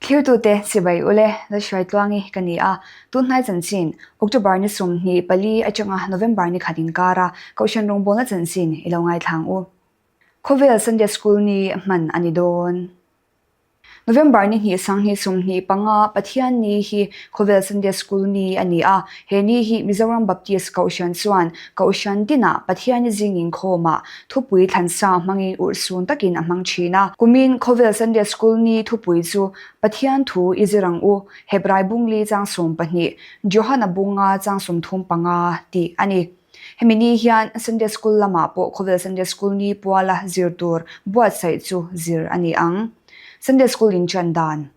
Thlirtute chibai ule Lalhruaitluangi ka ni a, tunhnai chanchin October ni 24 atanga November ni khat inkara Kohhran rawngbawlna chanchin i lo ngaithlang u. Khawvel Sunday School ni hman a ni dawn. November ni hnih sanghnih 25 Pathian ni hi Khawvel Sunday School ni a ni a, he ni hi Mizoram Baptist Kohhran chuan Kohhran tinah Pathian zing inkhawmah thupui thlansa hmangin urhsun takin a hmang thin a. Kumin Khawvel Sunday School ni thupui chu Pathian thu i zir ang u, Hebrai bungli chang 12, Johana bunga chang 35 tih a ni. Hemi ni hian Sunday School lamah pawh Khawvel Sunday School ni puala zir tur buatsaih chu zir a ni ang. Sunday School inṭan dan.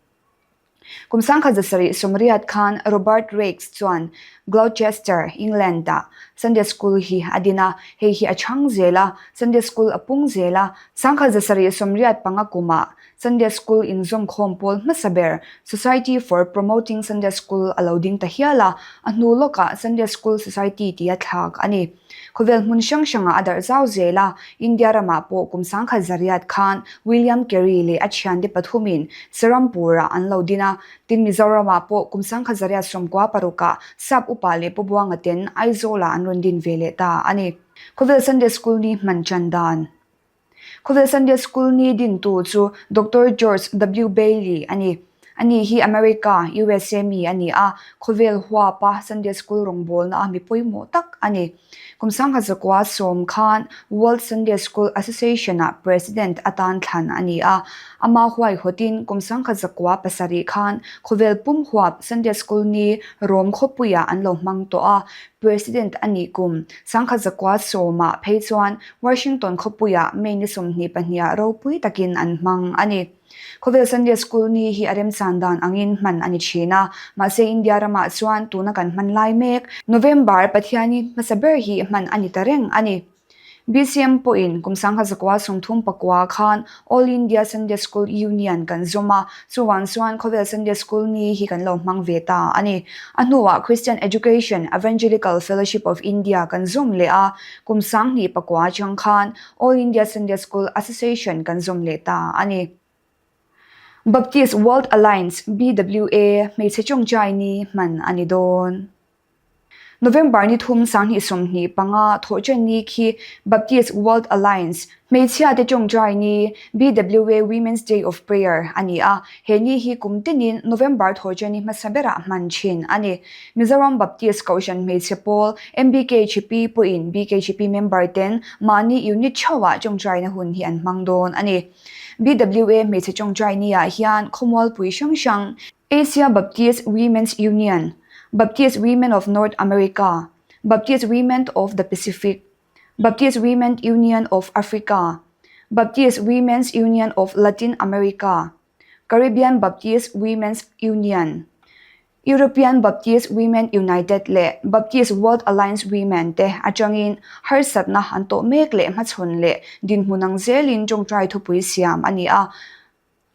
Kum 1780 khan Robert Raikes chuan Gloucester, England-ah Sunday School hi a din a, hei hi a chhang zel a, Sunday School a pung zel a. 1785 kumah Sunday School inzawmkhawm pawl hmasa ber Society for Promoting Sunday School a lo ding ta hial a, a hnu lawkah Sunday School Society tia thlak a ni. Khawvel hmun hrang hrangah a darh zau zel a, India ramah pawh kum 10,100 khan William Carey leh a thiante pathumin Serampur-ah an lo din a, tin Mizoramah pawh kum 1996-ah Sap upa leh Pu Buanga ten Aizawl-ah an rawn din ve leh ta a ni. Khawvel Sunday School ni hman tan dan. Khawvel Sunday School ni dintu chu Doctor George W. Bailey a ni. Ani hi America, USA mi a ni a, khawvel huapa Sunday School rawngbawlna a mi pawimawh tak a ni. Kum 1910 khan World Sunday School Association-ah President atan thlan a ni a. Ama huaihawtin kum 1907 khan khawvel pum huap Sunday School ni Rome khawpuiah an lo hmang tawh a, President a nih kum 1910-ah phei chuan Washington khawpuiah May ni 22-ah ropui takin an hmang a ni. Khawvel Sunday School ni hi a remchan dan angin hman a ni thin a, mahse India ramah chuan tuna kan hman lai mek, November Pathiani hmasa ber hi hman a ni ta reng a ni. BCM pawhin kum 1939 khan All India Sunday School Union kan zawm a, chuvang chuan Khawvel Sunday School ni hi kan lo hmang ve ta a ni. A hnuah Christian Education Evangelical Fellowship of India kan zawm leh a, Kum 2009 atang khan All India Sunday School Association kan zawm leh ta a ni. Baptist World Alliance, BWA, hmeichhe tawngtai ni hman a ni dawn. November ni thum 2025 thawhṭan ni khi Baptist World Alliance, Hmeichhia te tawngtai ni, BWA Women's Day of Prayer, a ni a, he ni hi kum tinin November thawhṭan ni hmasa berah hman thin a ni. Mizoram Baptist Kohhran Hmeichhe Pawl, MBKHP, pawhin BKHP member ten mahni unit theuhah tawngtaina hun hi an hmang dawn a ni. BWA Hmeichhe Tawngtai Ni-ah hian khawmualpui hrang hrang, Asia Baptist Women's Union, Baptist Women of North America, Baptist Women of the Pacific, Baptist Women Union of Africa, Baptist Women's Union of Latin America, Caribbean Baptist Women's Union, European Baptist Women United leh Baptist World Alliance Women te atangin harsatna an tawh mek leh hmachhawn leh dinhmun ang zelin tawngtai thupui siam a ni a.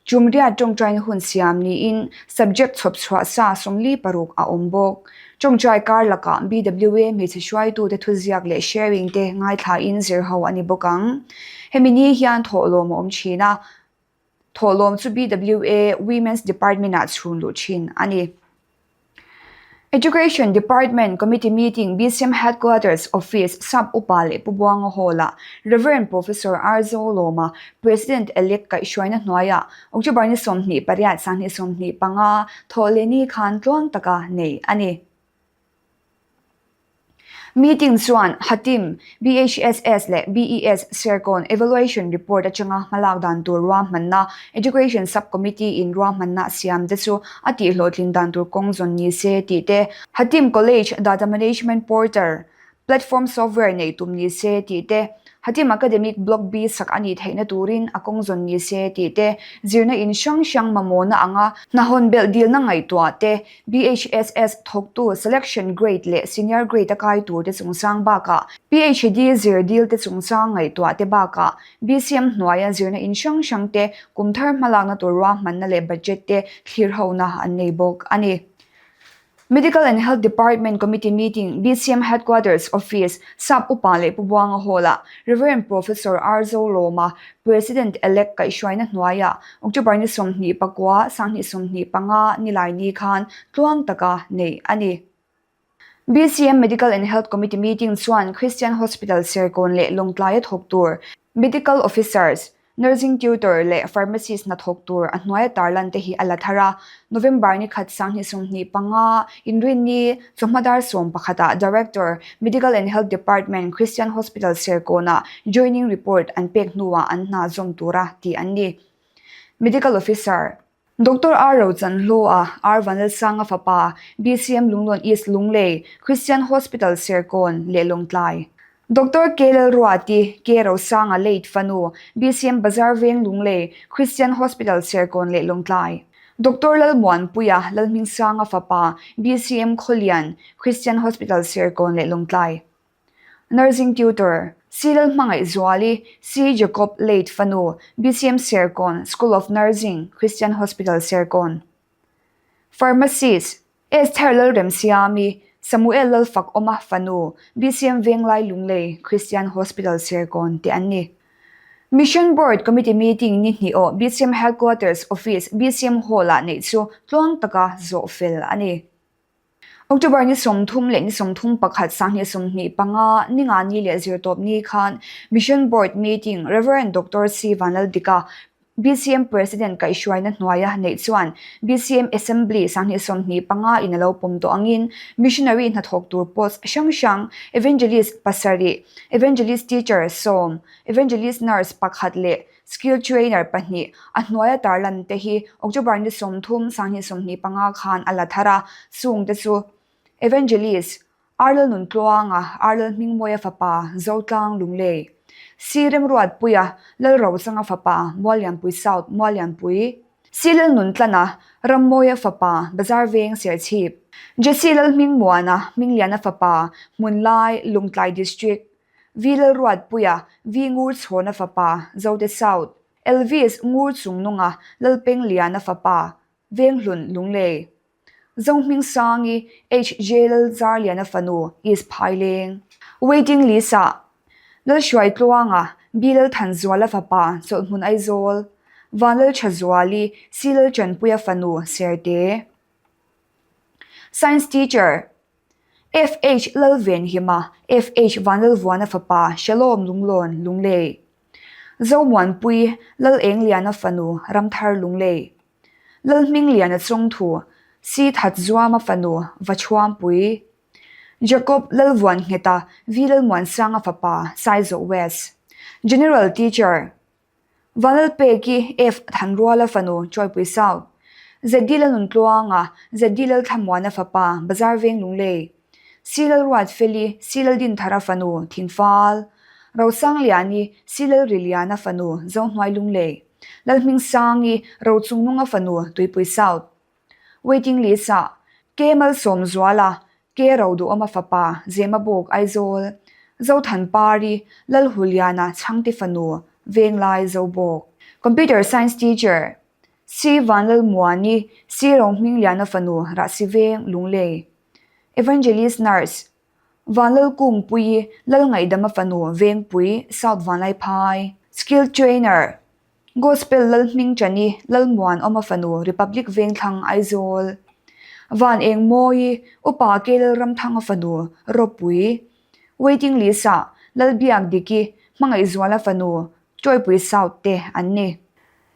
Chumriat tawngtaina hun siam niin subject chhawp chhuah sa 46 a awm bawk. Tawngtai kar lakah BWA hmeichhe hruaitute thuziak leh sharing te ngaithlain zirho a ni bawk ang. Hemi ni hian thawhlawm a awm thin a. Thawhlawm chu BWA Women's Department-ah chhun luh thin a ni. Education Department Committee Meeting BCM Headquarters Office Sap Upa leh Pu Buanga Hall-ah Rev. Professor R. Zolawma, President-elect kaihhruaina hnuaiah October ni 28 2025 thawhleh ni khan tluang taka nei a ni. Meeting chuan Hatim, BHSS leh BES Serkawn Evaluation Report atanga hmalak dan tur ruahmanna Education Sub-Committee in ruahmanna siam te chu a tihhlawhtlin dan tur kawng zawn ni se tih te, Hatim College Data Management Portal Platform Software neih tum ni se tih te, Hatim Academic Block B sak a nih theihna turin a kawng zawn ni se tih te, zirna in hrang hrang mamawhna anga hnahawn belh dilna ngaihtuah te, BHSS thawktu Selection Grade leh Senior Grade a kai tur te chungchang bakah PhD zir dil te chungchang ngaihtuah te bakah BCM hnuaia zirna in hrang hrang te kum thar hmalakna tur ruahmanna leh budget te thlir hona an nei bawk a ni. Medical and Health Department Committee Meeting, BCM Headquarters Office, Sap Upa leh Pu Buanga Hall-ah Rev. Professor R. Zolawma, President-elect kaihhruaina hnuaiah October ni 29, 2025 nilai ni khan tluang taka neih a ni. BCM Medical and Health Committee meeting chuan Christian Hospital Serkawn leh Lawngtlaia thawk tur Medical Officers, Nursing Tutor leh Pharmacist hna thawk tur a hnuaia tarlan te hi a la thar a. November ni khat 2025 Inrinni chawhma dar 11 ah Director, Medical and Health Department, Christian Hospital Serkawnah joining report an pek hnuah an hna zawm tura tih an ni. Medical Officer. Doctor R. Rochanhlua, R. Vanlalsanga fapa, BCM Lunglawn East Lunglei, Christian Hospital Serkawn leh Lawngtlai. Doctor K. Lalruati, K. Rosanga late fanu, BCM Bazar Veng Lunglei, Christian Hospital Serkawn leh Lawngtlai. Doctor Lalmuanpuia, Lalhmingsanga fapa, BCM Khawlian, Christian Hospital Serkawn leh Lawngtlai. Nursing Tutor, C. Lalhmangaihzuali, C. Jacob Late fanu, BCM Serkawn, School of Nursing, Christian Hospital Serkawn. Pharmacist, Esther Lalremsiami, Samuel Lalfakawma fanu, BCM Venglai Lunglei, Christian Hospital Serkawn te an ni. Mission Board Committee Meeting ni hnih aw BCM Headquarters Office, BCM Hall-ah neih chu tluang taka zawh fel a ni. October ni 30 leh ni 31 2025 ninga ni leh zirtawp ni khan Mission Board Meeting Rev. Doctor C. Vanlaldika, BCM President kaihhruaina hnuaia neih chuan BCM Assembly 2025 in a lo pawm tawh angin Missionary hnathawk tur post hrang hrang Evangelist pasarih, Evangelist Teacher sawm, Evangelist Nurse pakhat leh Skill Trainer pahnih a hnuaia tarlan te hi October ni 30, 2025 khan a la thar a, chung te chu Evangelist Arlal Nuntluanga, Arlal Hmingmawia fapa, Zotlang Lunglei, Si Remruatpuia, Lalrosanga fapa, Muallianpui South, Muallianpui, Si Lalnuntlana, Rammawia fapa, Bazar Veng Serchhip, Jesse Lalhmingmuana, Hmingliana fapa, Hmunlai, Lungtlai District, V Lalruatpuia, V Ngurchhawna fapa, Zote South, Elvis Ngurchungnunga, Lalpengliana fapa, Venghlun Lunglei, Zohmingsangi, HJ Lalzarliana fanu, East Phaileng, Waiting List-ah, Lalhruaitluanga, B Lalthanzuala fapa, Chawlhhmun Aizawl, Vanlalthazuali, C Lalchanpuia fanu, Serte. Science Teacher, FH Lalvenhima, FH Vanlalvuana fapa, Shalom Lunglawn, Lunglei. Zomuanpui, Lalengliana fanu, Ramthar Lunglei. Lalhmingliana chungthu, Si Thatzuama fanu, Vachhuampui. Jacob Lalvuangheta, V Lalmuansanga fapa, Saizawh West. General Teacher, Vanlalpeki, F. Thanruala fanu, Chawipui South. ZD Lalnuntluanga, ZD Lalthlamuana fapa, Bazar Veng Lunglei. C Lalruatfeli, C Laldinthara fanu, Thingfal. Rosangliani, C Lalriliana fanu, Zohnuai Lunglei. Lalhmingsangi, Rochungnunga fanu, Tuipui South. Waiting list-ah, K Malsawmzuala, K Roduhawma fapa, Zemabawk, Aizawl, Zothanpari, Lalhuliana, Chhangte fanu, Venglai, Zobawk. Computer Science Teacher, C Vanlalmuani, C Rohmingliana fanu, Rahsiveng, Lunglei. Evangelist Nurse, Vanlalkungpuii, Lalngaihdama fanu, Vengpui, South Vanlaiphai. Skill Trainer, Gospel Lalhmingchani, Lalmuanawma fanu, Republic Vengthlang, Aizawl. Van Engmawi, Upa K Lalramthanga fanu, Ropui. Waiting list-ah Lalbiak Diki, Hmangaihzuala fanu, Chawipui South te an ni.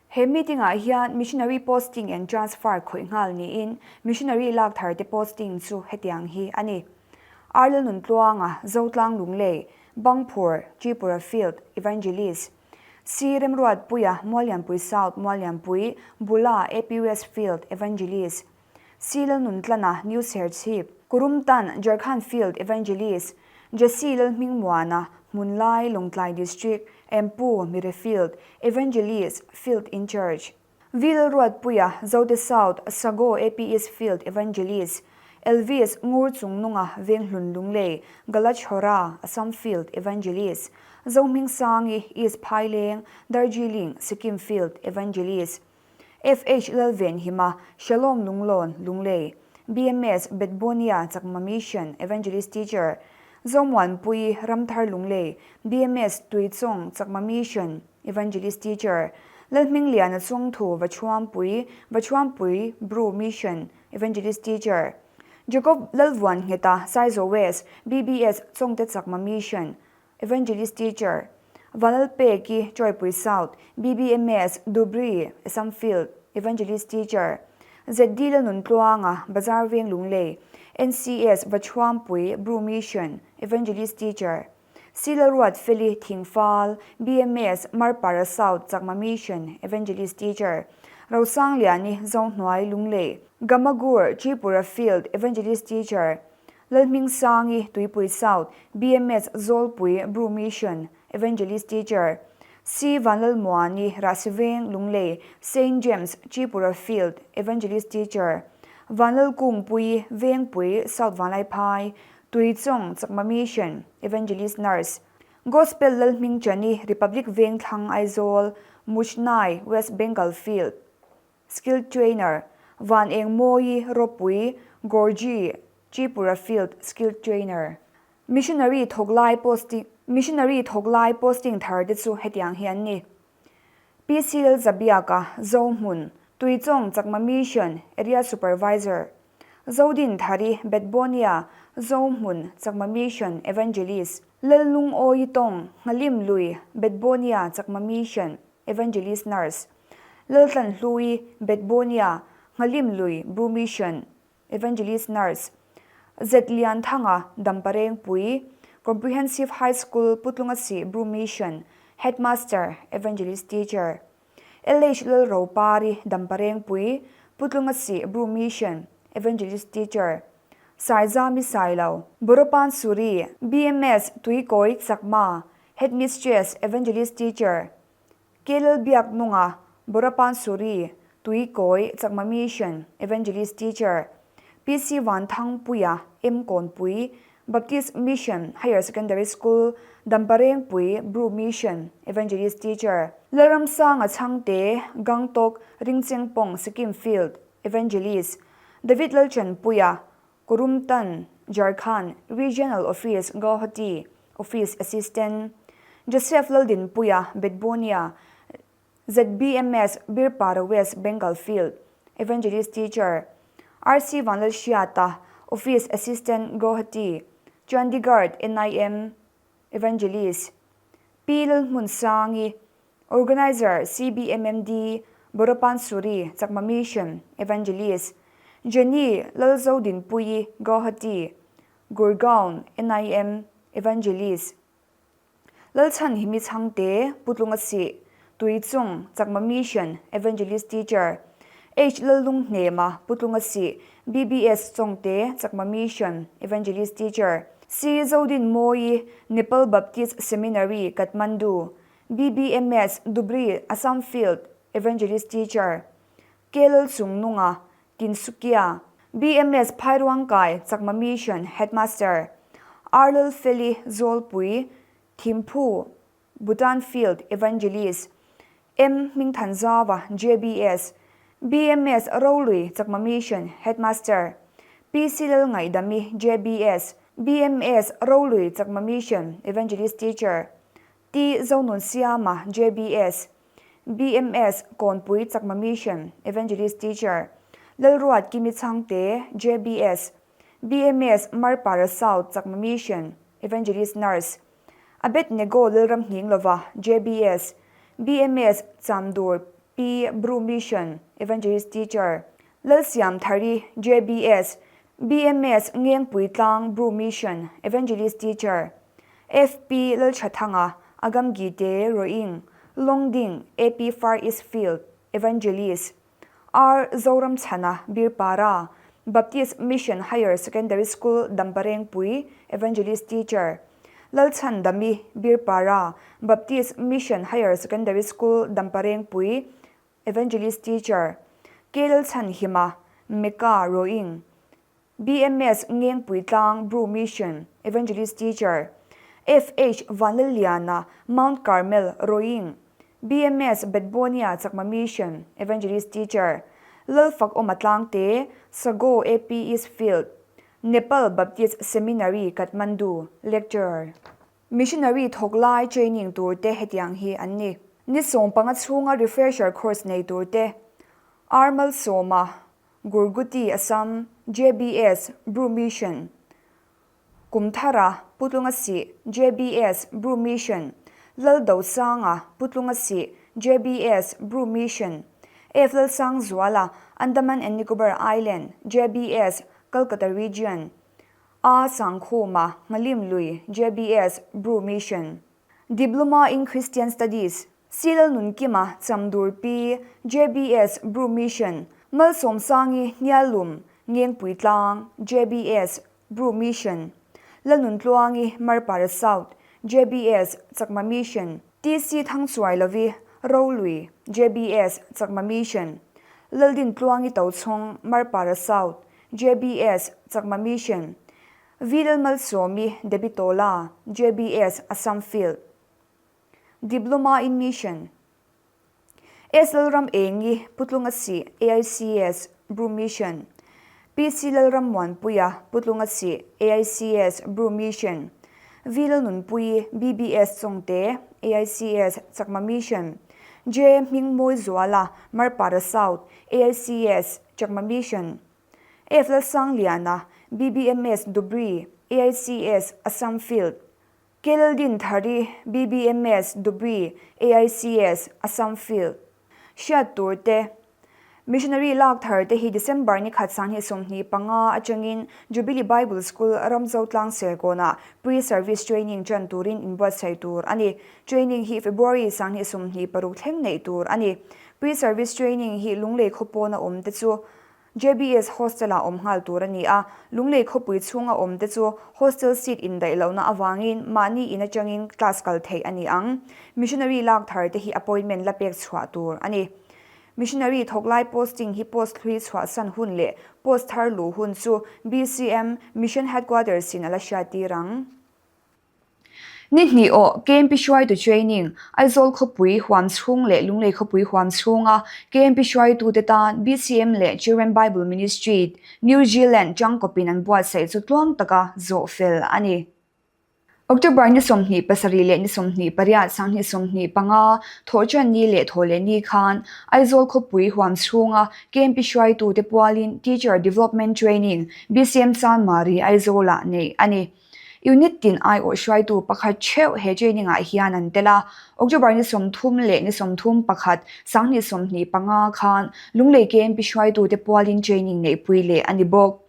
He meeting-ah hian Missionary Posting and Transfer khawih nghal niin Missionary lak thar te posting chu hetiang hi a ni. Arlal Nuntluanga, Zotlang Lunglei, Bangphur, Tripura Field, Evangelist. C. Remruatpuia, Muallianpui South, Muallianpui, Bula, APUS Field, Evangelist. C. Lalnuntlana, New Serchhip, Kurumtan, Jharkhand Field, Evangelist. Jesse Lalhmingmuana, Hmunlai, Lawngtlai District, Empu, Mire Field, Evangelist, Field in Charge. V. Lalruatpuia, Zote South, Sago, AP East Field, Evangelist. Elvis, Ngur Chungnunga, Venghlun Lunglei, Galachhora, Assam Field, Evangelist. Zohmingsangi, East Phaileng, Darjeeling, Sikkim Field, Evangelist. FH Lalvenhima, Shalom Lunglawn, Lunglei. BMS, Betbonia, Chakma Mission, Evangelist Teacher, Zomuanpui, Ramthar Lunglei, BMS, Tuichawng, Chakma Mission, Evangelist Teacher, Lalhmingliana Chawngthu, Vachuampui, Vachuampui, Bru Mission, Evangelist Teacher, Jacob Lalvuangheta, Saizaw West, BBS, Chawngte Chakma Mission, Evangelist Teacher, Vanlalpeki, Chawipui South, BBMS, Dhubri, Assam Field, Evangelist Teacher, ZD Lalnuntluanga, Bazar Veng Lunglei, NCS, Vachuampui, Bru Mission, Evangelist Teacher, C Lalruat Feli, Thingfal, BMS, Marpara South, Chakma Mission, Evangelist Teacher, Rosangliani, Zohnuai, Lunglei, Gamagur, Tripura Field, Evangelist Teacher, Lalhmingsangi, Tuipui South, BMS, Zawlpui, Bru Mission, Evangelist Teacher, C. Vanlalmuani, Rahsiveng, Lunglei, Saint James, Tripura Field, Evangelist Teacher, Vanlalkungpui, Vengpui, South Vanlaiphai, Tuichawng, Chakma Mission, Evangelist Nurse, Gospel Lalhmingchani, Republic Vengthlang, Aizawl, Muchnai, West Bengal Field. Skill Trainer, Van Eng Mawi Ropui, Gorji, Tripura Field Skill Trainer. Missionary thawk lai posting Missionary thawk lai posting thar te chu hetiang hi an ni. PC Lalzabiaka, Zohmun, Tuichawng Chakma Mission, Area Supervisor, Zodin Thari, Betbonia, Zohmun, Chakma Mission, Evangelist, Lallungawi Tawng, Nghalim Lui, Betbonia, Chakma Mission, Evangelist Nurse, Laltlan Hlui, Betbonia, Nghalim Lui, Bru Mission, Evangelist Nurse, Zet Lian Thanga, Damparengpui, Comprehensive High School, Putlungasih, Bru Mission, Headmaster, Evangelist Teacher, LH Lalropari, Damparengpui, Putlungasih, Bru Mission, Evangelist Teacher, Saizami Sailo, Boropan Suri, BMS, Tuikawi, Chakma, Headmistress, Evangelist Teacher, Kelal Biaknunga, Borapan Suri, Tuikawi, Chakma Mission, Evangelist Teacher, PC Vanthangpuia, M Kawnpui, Baptist Mission Higher Secondary School, Damparengpui, Bru Mission, Evangelist Teacher, Lalramsanga Chhangte, Gangtok, Ringchengpawng, Sikkim Field, Evangelist, David Lalchanpuia, Kurumtan, Jharkhand, Regional Office, Guwahati, Office Assistant, Joseph Laldinpuia, Betbonia, ZBMS, Birpara West, Bengal Field, Evangelist Teacher, RC Vanlalhriata, Office Assistant, Guwahati, Chandigarh, NIM, Evangelist, Pi Lalhmunsangi, Organizer, CBMMD, Boropansuri, Chakma Mission, Evangelist, Jenny Lalzodinpuii, Guwahati, Gurgaon, NIM, Evangelist, Lalchhan Himi Chhangte, Putlungasih, Tuichung, Chakma Mission, Evangelist Teacher, H Lallunghnema, Putlungasih, BBS Chawngte, Chakma Mission, Evangelist Teacher, C Zodinmawii, Nepal Baptist Seminary, Kathmandu, BBMS, Dhubri, Assam Field, Evangelist Teacher, K Lalchungnunga, Tinsukia, BMS Phairuangkai, Chakma Mission, Headmaster, R Lalfeli, Zawlpui, Thimphu, Bhutan Field, Evangelist, M Hmingthanzawa, JBS, BMS Rolui, Chakma Mission, Headmaster, PC Lalngaihdami, JBS, BMS Rolui, Chakma Mission, Evangelist Teacher, T Zonunsiama, JBS, BMS, Kawnpui Chakma Mission, Evangelist Teacher, Lalruat Kimi Chhangte, JBS, BMS, Marpara South Chakma Mission, Evangelist Nurse, Abednego Lalramhninglova, JBS, BMS, Chamdur P Bru Mission, Evangelist Teacher, Lalsiam Thari, JBS, BMS, Ngengpui Tlang Bru Mission, Evangelist Teacher, FP Lalthathanga, Agam Gite, Roing, Longding, AP Far East Field, Evangelist, R Zoramchhana, Birpara, Baptist Mission Higher Secondary School, Damparengpui, Evangelist Teacher, Lalchhandami, Birpara, Baptist Mission Higher Secondary School, Damparengpui, Evangelist Teacher, K Lalchhanhima, Mecca, Roing, BMS Ngengpuitlang Bru Mission, Evangelist Teacher, FH Vanlalliana, Mount Carmel, Roing, BMS Betbonia Chakma Mission, Evangelist Teacher, Lalfakawma Tlangte, Sago AP East Field, Nepal Baptist Seminary, Kathmandu, Lecturer. Missionary thawk lai training tur te hetiang hi an ni. Ni 15 chhunga refresher course nei tur te, R Malsawma, Gurguti, Assam, JBS, Bru Mission, Kumthara, Putlunga Sih, JBS, Bru Mission, Laldosanga, Putlunga Sih, JBS, Bru Mission, F Lalsangzuala, Andaman and Nicobar Island, JBS, Calcutta Region, A Sangkhuma, Nghalim Lui, JBS, Bru Mission. Diploma in Christian Studies, C Lalnunkima, Chamdur Pi, JBS, Bru Mission, Malsawmsangi, Hnialum, Ngengpui Tlang, JBS, Bru Mission, Lalnuntluangi, Marpara South, JBS, Chakma Mission, TC Thangchuailovi, Rolui, JBS, Chakma Mission, Laldintluangi Tochhawng, Marpara South, JBS, Chakma Mission, V Lalmalsawmi, Debitola, JBS, Assam Field. Diploma in Mission. S Lalram Engi, Putlunga Sih, AICS, Bru Mission. PC Lalram Muanpuia, Putlunga Sih, AICS, Bru Mission. V Lalnunpuii, BBS Chawngte, AICS, Chakma Mission. J Hmingmawizuala, Marpara South, AICS, Chakma Mission. F Lalsangliana, BBMS, Dhubri, AICS, Assam Field. K Laldinthari, BBMS, Dhubri, AICS, Assam Field. Hriat tur te, Missionary lak thar te hi December ni khat 2025 atangin Jubilee Bible School Ramzotlang Serkawnah Pre-Service Training tan turin inbuatsaih tur a ni. Training hi February 2026 thleng neih tur a ni. Pre-Service Training hi Lunglei khawpawna awm te chu JBS Hostel-ah awm nghal tur a ni a, Lunglei khawpui chhunga awm te chu hostel seat indaih lohna avangin mahni in atangin class kal theih a ni ang. Missionary lak thar te hi appointment la pek chhuah tur a ni. Missionary thawk lai posting hi post hlui chhuahsan hun leh post thar luh hun chu BCM Mission Headquarters in a la hriattir ang. Ni hnih aw, KMP hruaitu training, Aizawl khawpui huam chhung leh Lunglei khawpui huam chhunga KMP hruaitute tan BCM leh Children Bible Ministry, New Zealand tangkawpin an buatsaih chu tluang taka zawh fel a ni. October ni 27 leh ni 28, 2025, Thawhṭan ni leh Thawhleh ni khan Aizawl khawpui huam chhunga KMP hruaitute pualin Teacher Development Training, BCM Chanmari, Aizawlah neih a ni. Unit tin aiawh hruaitu pakhat theuh he training ah hian an tel a, October ni 30 leh ni 31, 2025 khan Lunglei KMP hruaitute pualin training neihpui leh a ni bawk.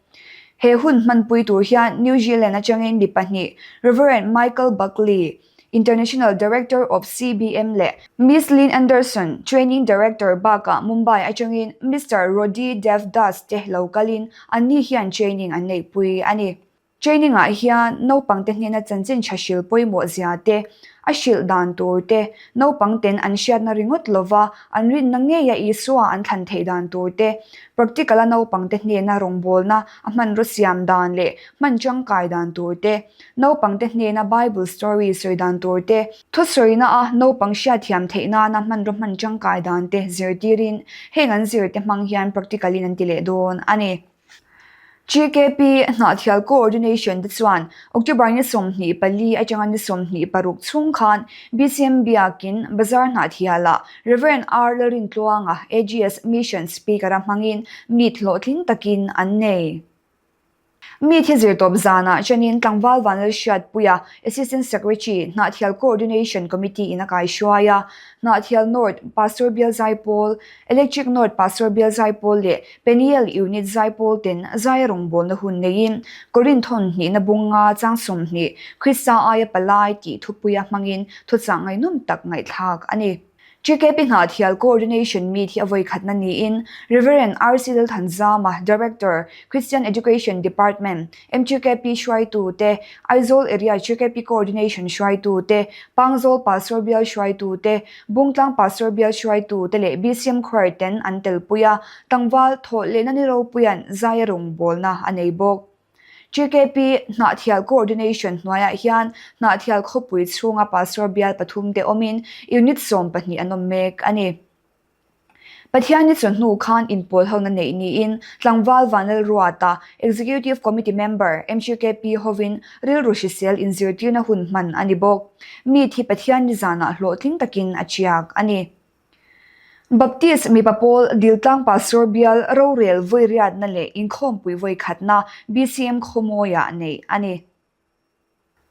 He hun hmanpui tur hian New Zealand atangin mi pahnih, Rev. Michael Buckley, International Director of CBM leh Miss Lynn Anderson, Training Director bakah Mumbai atangin Mister Roddy Dev Das te lo kalin anni hian training an neihpui a ni. Training ah hian naupangte hnena chanchin tha hrilh pawimawh zia te, a hrilh dan tur te, naupangten an hriatna ringawt lova an rinna ngeia Isua an thlan theih dan tur te, practical a naupangte hnena rawngbawlna a hmanraw siam dan leh hman tangkai dan tur te, naupangte hnena Bible story sawi dan tur te, thusawina a naupang hriatthiam theih nana hmanraw hman tangkai dan te zirtirin heng an zirte hmang hian practical in an ti leh dawn a ni. GKP Hnahthial Coordination te chuan October ni 24 atanga ni 26 chhung khan BCM Biakin Bazar Hnahthialah Rev. R Lalrintluanga AGS Mission Speaker-a hmangin meet hlawhtling takin an nei. Meet hi zirtawp zanah chenin Tlangval Vanlalhriatpuia Assistant Secretary Hnahthial Coordination Committee in a kaihruai a, Hnahthial North Pastor Bial Zaipawl, Electric North Pastor Bial Zaipawl leh Peniel Unit Zaipawl ten zai rawngbawlna hun neiin Korinthon hnihna bunga chang 20 Krista aia palai tih thupuia hmangin thuchah ngaihnawm tak ngaihthlak a ni. GKP Hnahthial Coordination Meet hi a vawi khatna niin Rev. RC Lalthanzama, Director, Christian Education Department, MGKP hruaitu te, Aizawl Area GKP Coordination hruaitu te, Pangzawl Pastor Bial hruaitu te, Bungtlang Pastor Bial hruaitu te leh BCM Choir ten an telpui a, tlangval thawh lehna ni ropuia'n zaia rawngbawlna a nei bawk. GKP Hnahthial Coordination hnuaiah hian Hnahthial khawpui chhunga Pastor Bial pathum te awmin Unit 12 an awm mek a ni. Pathianni chawhnu khan inpawlhona neih niin Tlangval Vanlalruata, Executive Committee Member, MGKP hovin rilru hrisel inzirtirna hun hman a ni bawk. Meet hi Pathianni zanah hlawhtling takin a chiak a ni. Baptist mipa pawl Diltlang Pastor Bial rorel vawi riatna leh inkhawmpui vawi khatna BCM Khawmawiah neih a ni.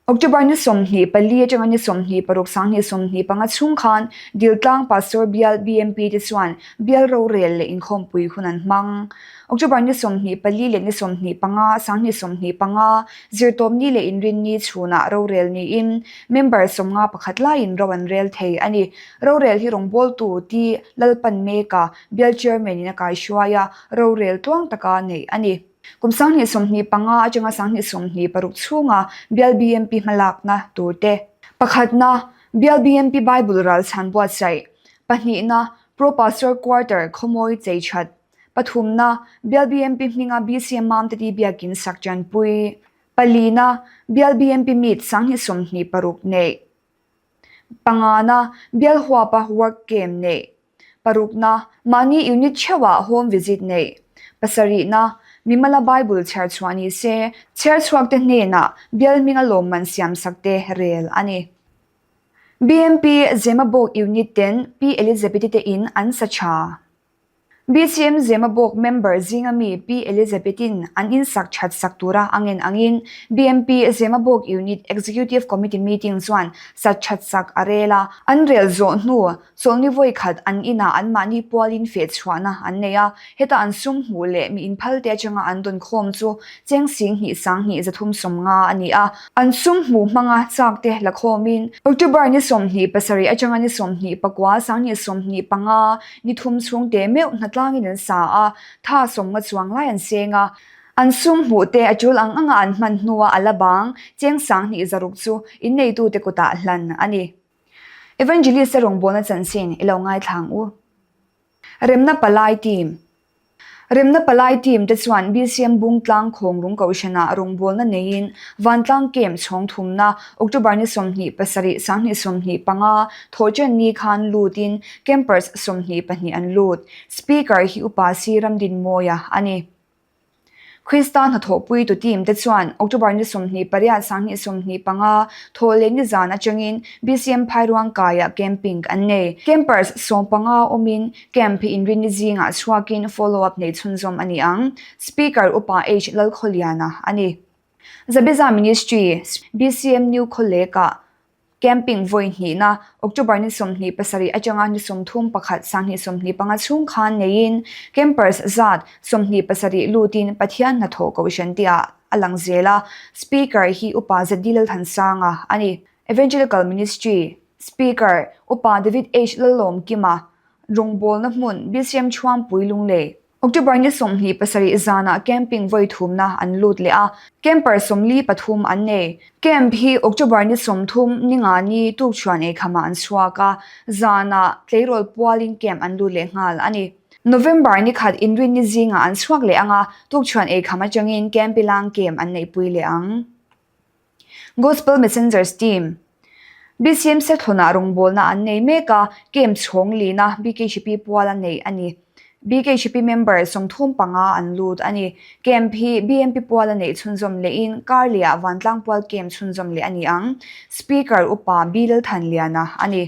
October ni 24 atanga ni 26 sanghnih 25 chhung khan Diltlang Pastor Bial BMP te chuan bial rorel leh inkhawmpui hun an hmang. October ni 24 leh ni 25 sanghnih 25 zirtawpni leh inrinni chhunah rorel niin member 50 pakhat laiin ro an rel thei a ni. Rorel hi rawngbawltu T Lalpanmeka, Bial Chairman in a kaihruai a, rorel tluang taka neih a ni. Kum 2025 atanga 2026 chhunga Bial BMP hmalakna tur te. Pakhatna, Bial BMP Bible ralchhan buatsaih. Pahnihna, Pro Pastor Quarter khawmawi chei that. Pathumna, Bial BMP hminga BCM Mamte ti biakin sak tanpui. Palina, Bial BMP Meet 2026 neih. Pangana, bial huapa work camp neih. Parukna, mahni unit theuhah home visit neih. Pasarihna, mimala Bible chhiar chhuah ni se, chhiar chhuakte hnenah bial hminga lawmman siamsak te rel a ni. BMP Zemabawk unit ten Pi Elizabeth-i te in an sa tha. BCM Zemabawk member zinga mi Pi Elizabeth-in an insak that sak tura a ngen angin BMP Zemabawk Unit Executive Committee meeting chuan sat that sak a rel a. An rel zawh hnu chawlhni vawi khat an inah anmahni pualin feh chhuahna an nei a, heta an sum hmuh leh mi inphalte atanga an dawn khawm chu cheng sing hnih sang hnih 300 50 a ni a. An sum hmuh hmanga chak te la khawmin October ni 27 atanga ni 29 sanghnih 25 Ni thum chhung te meuh hnatlangin an sa a, tha 50 chuang lai an seng a. An sum hmuh te a tul ang anga an hman hnua a la bang cheng 2000 600 chu inneitute kutah hlan a ni. Evangelist-a rawngbawlna chanchin i lo ngaithla ang u. Remna Palai Team Remna Palai Team te chuan BCM Bungtlang Khawnglung Kohhranah rawngbawlna neiin Vantlang Camp chhawng thumna October ni 27 2025 thawhṭan ni khan lutin Campers 22 an lut. Speaker hi Upa Si Ramdinmawia a ni. Krista hnathawhpuitu team te chuan October ni 28 2025 thawh leh nizan atangin BCM Phairuang kaiah camping an nei. Campers 15 awmin camp hi inrinni zingah chhuakin follow up nei chhunzawm a ni ang. Speaker Upa H Lalkhawliana a ni. Zabeza Ministry, BCM New Khawlek-ah Camping vawi hnihna, October ni 27 atanga ni 31 2025 chhung khan neiin campers zat 27 lutin Pathian hnathawh kohhran tihah a lang zel a, Speaker hi Upa ZD Lalthansanga a ni. Evangelical Ministry, Speaker, Upa David H Lalawmkima, rawngbawlna hmun, BCM Chhuampui Lunglei. October ni 27 zanah camping vawi thumna an lut leh a, camper 43 an nei. Camp hi October ni 30 ni nga ni tukchhuan eikhamah an chhuak a, zanah tleirawl pualin camp an lut leh nghal a ni. November ni khat inrinni zingah an chhuak leh ang a, tukchhuan eikham atangin campilang camp an neihpui leh ang. Gospel Messengers Team, BCM Sethlunah rawngbawlna an nei mek a, camp chhawng lina BKHP puala neih a ni. BKHP member 35 an lut a ni. Camp hi BMP puala neih chhunzawm lehin Karliah Vantlang pual camp chhunzawm leh a ni ang. Speaker Upa B Lalthanliana a ni.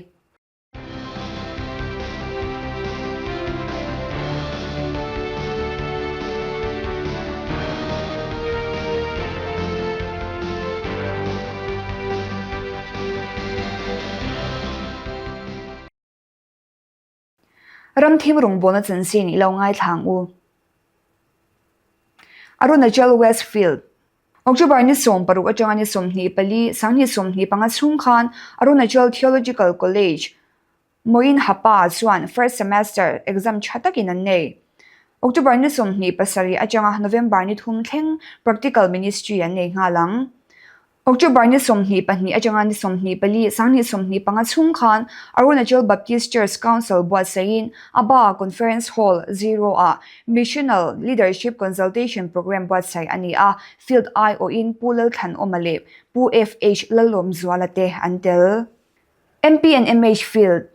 Ramthim rawngbawlna chanchin i lo ngaithla ang u. Arunachal West Field, October ni 16 atanga ni 24, 2025 chhung khan Arunachal Theological College, Moin Hapa chuan first semester exam tha takin an nei. October ni 27 atanga November ni thum thleng practical ministry an nei nghal ang. October ni 22 atanga ni 24, 2025 chhung khan Arunachal Baptist Church Council buatsaihin Aba Conference Hall Zero ah Missional Leadership Consultation Programme buatsaih a ni a, Field aiawhin Pu Lalthlanawma leh Pu FH Lalawmzuala te an tel. MP and MH Field.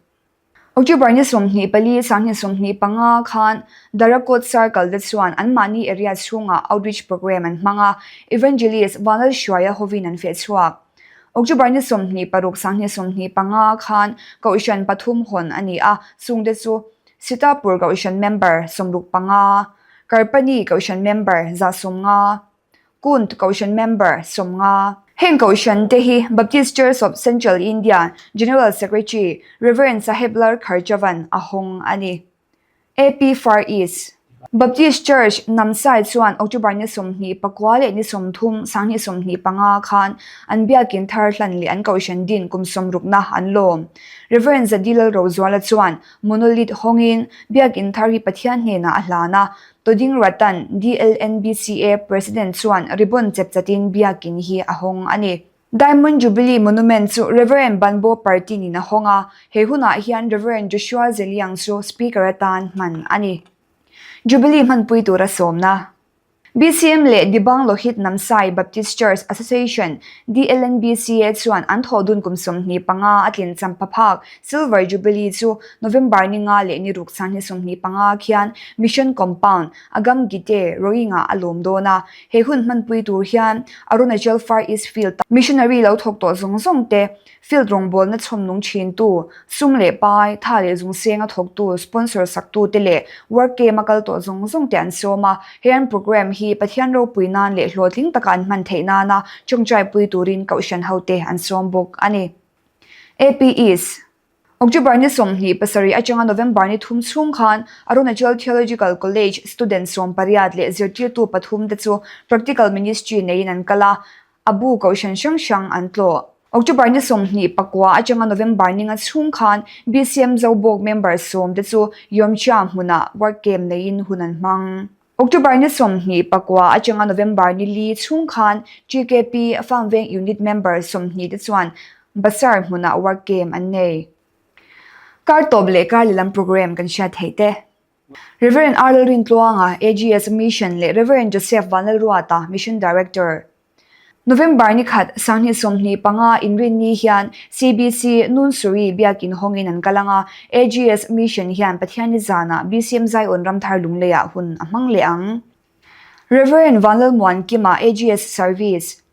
October ni 24, 2025 khan Darakot Circle te chuan anmahni area chhungah outreach programme an hmang a, Evangelist Vanlalhruaia hovin an feh chhuak. October ni 26, 2025 khan Kohhran pathum hawn a ni a, chungte chu Sitapur Kohhran member 65, Karpani Kohhran member 150, Kunt Kohhran member 50. Heng Kohhran te hi Baptist Church of Central India General Secretary Rev. Saheblal Kharchavan a hawng a ni. AP Far East Baptist Church Namsai chuan October ni 24 leh ni 30, 2025 khan an biakin thar hlan leh an Kohhran din kum sawmrukna an lawm. Rev. Zadilal Rozuala chuan Monolith hawngin biakin thar hi Pathian hnenah a hlan a, Toding Ratan, DLNBCA President chuan ribbon chep chatin biakin hi a hawng a ni. Diamond Jubilee Monument chu Rev. Banbo Partin-in a hawng a, he hunah hian Rev. Joshua Zeliang chu Speaker atan hman a ni. Jubilee hmanpui tura sawmna. BCM leh Dibang Lohit Namsai Baptist Church Association, DLNBCA, chuan an thawh dun kum 25 a tlin champha phak Silver Jubilee chu November ni nga leh ni ruk chang hi 25 khian Mission Compound, Agam Gite, Roing-ah a lawm dawn a. He hun hmanpui tur hian Arunachal Far East Field a Missionary lo thawk tawh zawng zawng te, Field rawngbawlna chhawm nung thintu, sum leh pai, tha leh zung senga thawktu, sponsor saktu te leh work camp a kal tawh zawng zawng te an sawm a. He an programme hi Pathian ropui nan leh hlawhtling taka an hman theih nana tawngtaipui turin Kohhran hote an sawm bawk a ni. AP East. October ni 27 atanga November ni thum chhung khan Arunachal Theological College student 18 leh zirtirtu pathum te chu Practical Ministry neiin an kal a, a bu kohhran hrang hrang an tlawh. October ni 29 atanga November ni nga chhung khan BCM Zobawk member sawm te chu Yomcha hmunah work camp neiin hun an hmang. October ni 29 atanga November ni li chhung khan TKP Farm Veng Unit member 20 te chuan Basar hmunah work camp an nei. Kar tawp leh kar lehlam programme kan hriat theih te. Rev. R. Lalrintluanga, AGS Mission leh Rev. Joseph Vanlalruata, Mission Director. November ni khat, 2025 inrinni hian CBC Nunsuri biakin hawngin an kal ang a, AGS Mission hian Pathianni zanah BCM Zion Ramthar Lungleiah hun a hmang leh ang. Rev. Vanlalmuankima, AGS Service.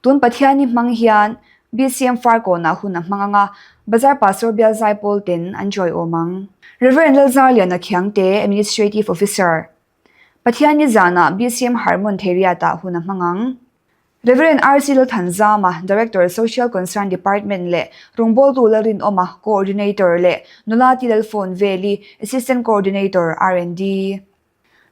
Tun Pathianni hmang hian BCM Farkawnah hun a hmang ang a, Bazar Pastor Bial Zaipawl ten an chawiawm ang. Rev. Lalzarliana Khiangte, Administrative Officer. Pathianni zanah BCM Harmon Theiriatah hun a hmang ang. Rev. RC Lalthanzama, Director Social Concern Department leh Rawngbawltu Lalrinawma, Coordinator leh Nula Ti Lalfawn Veli, Assistant Coordinator, R&D.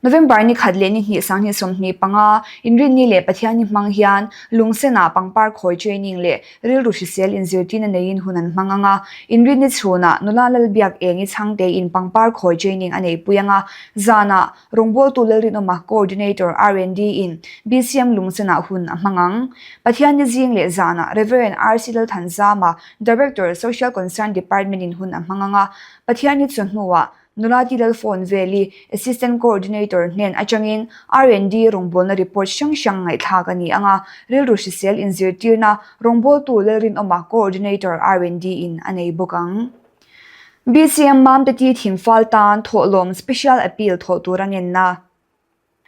November ni khat leh ni hnih 2025, Inrinni leh Pathianni hmang hian Lungsenah pangpar khawi training leh rilru hrisel inzirtirna neiin hun an hmang ang a. Inrinni chhunah nula Lalbiak Engi Chhangteiin pangpar khawi training a neihpui ang a. Zanah rawngbawltu Lalrinawma Coordinator R&D in BCM Lungsenah hun a hmang ang. Pathianni zing leh zanah Rev. RC Lalthanzama, Director, Social Concern Department in hun a hmang ang a. Pathianni chawhnuah Nula Tilal phone veli Assistant Coordinator hnen atangin R&D rawngbawlna report hrang hrang ngaihthlak a ni ang a, rilru hrisel inzirtirna rawngbawltu Lalrinawma Coordinator R&D in a nei bawk ang. BCM Mamte Ti Thingfal tan thawhlawm Special Appeal thawh tur a ngenna.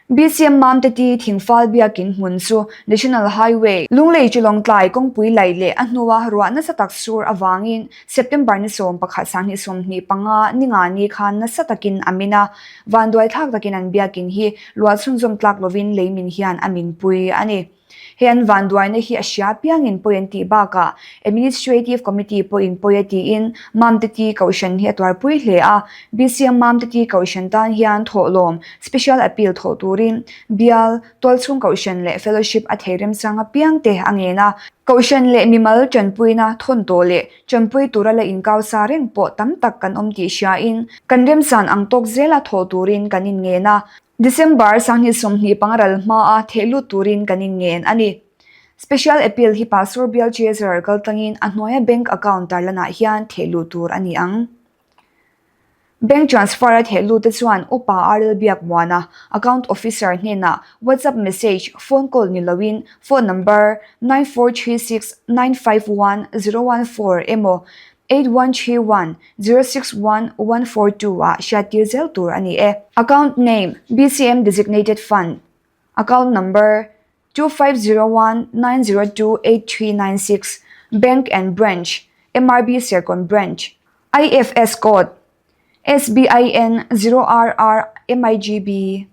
BCM Mamte Ti Thingfal biakin hmun chu National Highway, Lunglei chu Lawngtlai kawngpui laih leh a hnua ruah nasa tak sur avangin September ni 11 2025 ni nga ni khan nasa takin a min a, vanduai thlak takin an biakin hi luah chhunzawm tlak lovin leimin hian a minpui a ni. He an vanduaina hi a hria piangin pawi an tih bakah Administrative Committee pawhin pawi a tiin Mamte Ti Kohhran hi a tuarpui hle a. BCM Mamte Ti Kohhran tan hian thawhlawm, Special Appeal thawh turin Bial, Tualchhung Kohhran leh Fellowship a thei remchang apiangte a ngen a. Kohhran leh mimal tanpuina thawn tawh leh tanpui tura la inkausa reng pawh tam tak kan awm tih hriain kan remchan ang tawk zela thawh turin kan inngen a. December 2025 ral hmaa theh lut turin kan inngen a ni. Special Appeal hi Pastor Bial Treasurer kaltlangin a hnuaia bank account tarlanah hian theh luh tur a ni ang. Bank transfer a theh lut te chuan Upa RL Biakmuana, Account Officer hnenah WhatsApp message, phone call ni loin phone number 9436951014 emaw. 8131 061 142 ah hriattir zel tur a ni e. Account Name, BCM Designated Fund, Account Number, 2501 902 8396, Bank and Branch, MRB Serkawn Branch, IFS Code, SBIN 0RR MIGB.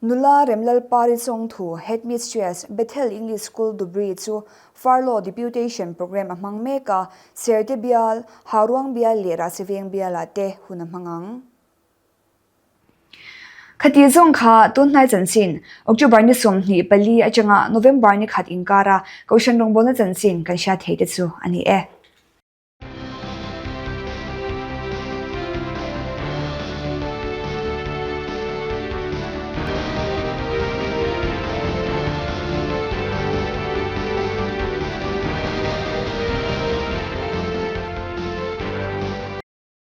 Nula Remlalpari Chawngthu, Headmistress, Bethel English School, Dhubri chu Furlough Deputation Programme a hmang mek a, Serte bial, Hauruang bial leh Rahsiveng bialah te hun a hmang ang. Khati zawng kha tunhnai chanchin, October ni 24 atanga November ni khat inkara Kohhran rawngbawlna chanchin kan hriat thei te chu a ni e.